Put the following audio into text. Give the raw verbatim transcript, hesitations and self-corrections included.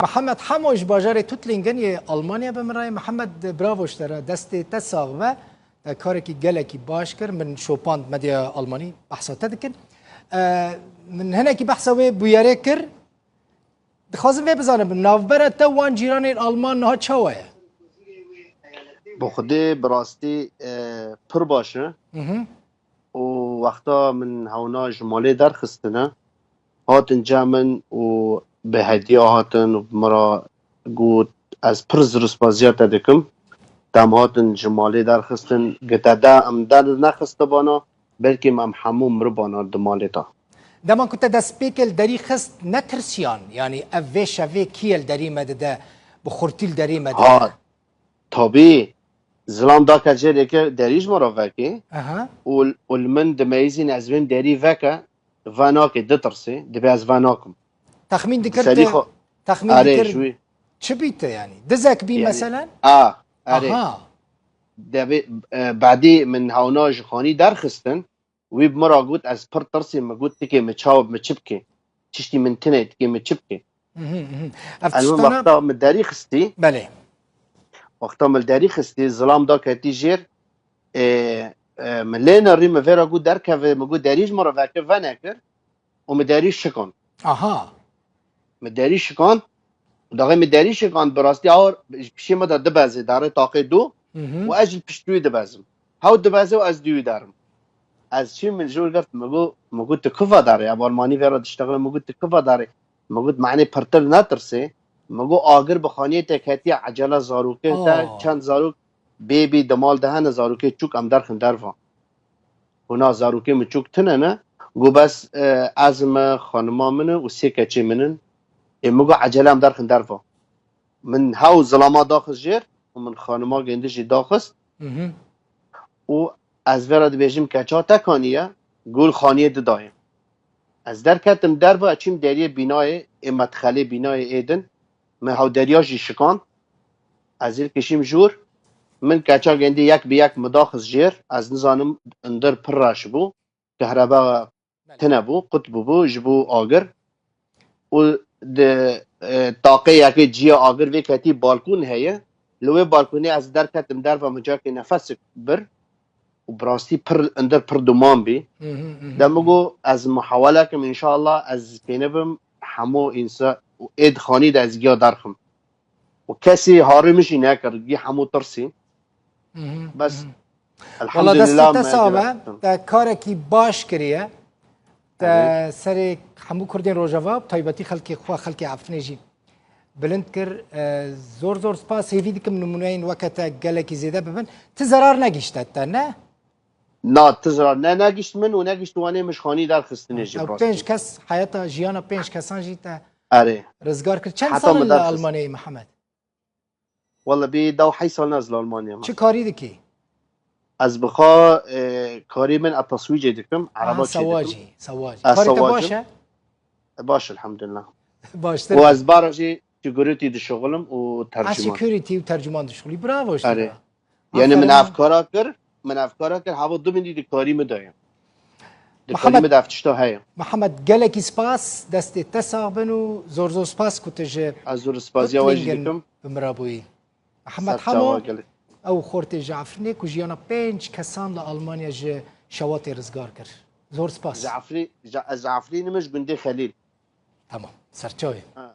Mihemed Hemo ji bajarê Tuttlingen yê Almanya bi min re ye. Mihemed, bravo ji te re, destê te sax be. Te karekî gelekî baş kir. Min şopand medya almanî, behsa te dikin. E, Min hinekî behsa wê bûyerê kir. Dixwazim vê bizanibim, navbera te wan cîranên alman niha çawa ye? Bi xwedê bi rastî, e, pir baş e. Mhm. Û wexta min hewna ji malê derxistine, hatin cem min û bi hediya hatin û bi min re got, ez pir zirûspaziya te dikim. Dem hatin ji malê derxistin, gite de em der nexistibana, belkî em hemû miribana di malê de. Dema ku te destpêkê li derî xist, netirsiyan? Yanî ev vê şevê kî ye li derî me dide, bi xurtî li derî me dide? Ha, tabî. Zilam dake cêrê ke derî ji me re veke. Aha. Û, û li min dimeyizîn ez bêm derî veke, venake, ditirsê, dibê ez venakim. Texmîn dikir Serî tu, xwe texmîn Erê, dikir ji wî çi bî te yanî? Dizek bî yanî, meselen? A, erê. Aha. Debê, e, badî min hewna ji xanî derxistin. Wî bi min re got, ez pir tirsî, min got, tikê min çawa, min çi bike? Tiştî min tune, tikê min çi bike? Mhm, mhm. Ev Ez min tiştana wexta min derî xistî, Belê. Wexta min derî xistî, zilam da ketî jêr, e, e, min lê nerî, min vê re got derkeve, min got derî ji min re veke, venekir û min derî şikand. Aha. Min derî şikand û daxê min derî şikand, bi rastî awir ji piştî min de dibezê, darê taqê dû Mhm. û ez ji pişt wî dibezim. Hew dibeze û ez di wî derim. Ez çî min jor girt, min got, min got, tu kiva darê? Ev Almanî vê re diştexile, min got, tu kiva darê? Min got, manê pirtir netirsê. Min got, agir bi xaniyê te ketiye, ecele zarokê te, Oh. çend zarok bêbî di mal de hene, zarokê çûk em derxin derva. Hûna zarokê min çûk tune ne. Got, bes, e, ez me, xanima min e û sê keçê min in. Ê, min got, ecele em derxin derva. Min hew zilama daxist jêr û min xanima gêndi jî daxist. Mhm. Û ez vê re dibêjim, keça te kaniye, gul xaniyê didayê. Ez derketim derva, çîm deriyê bînayê, ê medxelê bînayê ê din. Min hew deriya jî şikand. Ez ê kişîm jûr. Min keça gêndî yek bi yek min daxist jêr. Ez nizanim, indir pir reş bû. Kehreba Belê. tune bû, qut bûbû ji bo agir. Û di, e, taqê yekê ciya agir vê ketî balkon heye. Li wê balkonê ez derketim derva, min cakê nefesik bir. Û bi rastî pir, indir pir duman bî. Mhm, mhm, De min mhm. got, ez muhawele kim, înşallah ez kêne bim, hemû însa û ê di xanî de ez giya derxim. Û kesî harî min jî nekir, gî hemû tirsî. Mhm, Bes, mhm. Wala destê elhamdulillah, te me sax be, civaktin. Te karekî baş kiriye. Te Erê. serê hemû Kurdên Rojava, bi taybetî xelkê xwe, xelkê Efrînê jî bilind kir. E, zor zor spas, hêvî dikim nimûneyên weke te gelekî zêde bibin. Ti zerar negihîşte te, ne? Na, ti zerar ne negihîşt min û negihîşt wanê min ji xanî derxistinê jî Ew bi rastî. pênc kes, heyata jiyana pênc kesan jî te Erê. rizgar kir. Çend Heta sal min in li derxist. Almanyayê, Mihemed? Wele bî dew heyş sal ne ez li Almanya me. Çi karî dikî? Ez bi xwe, e, karî min, ez teswîcê dikim, Aha, ereba çêdikim. sewacî, sewacî. Ez Karê te baş sewacim. e? E, baş, elhamdulillah. Baştir Û be. ez bara jî security dişuxilim û Ha, tercüman. security û tercüman dişuxulî. Bravo ji te Erê. re. Yani min Aferin. ev kara kir, min ev kara kir, hava du min dî di karî min de ye. Di karî Mihemed, min de ev tişta heye. Mihemed, gelekî spas, destê te sax bin û zor zor spas ku tu ji Ez zor spaziya we jî Tuttlingen dikim. bi min re bûyî. Mihemed Ser Hemo, çawa gelek. ew xortê ji Efrînê ku jiyana pênc kesan li Almanya ji şewatê rizgar kir. Zor spas. Ji Efrî-, ji, ez Efrînî me ji gundê Xelîl. Tamam, serçavê. Ha.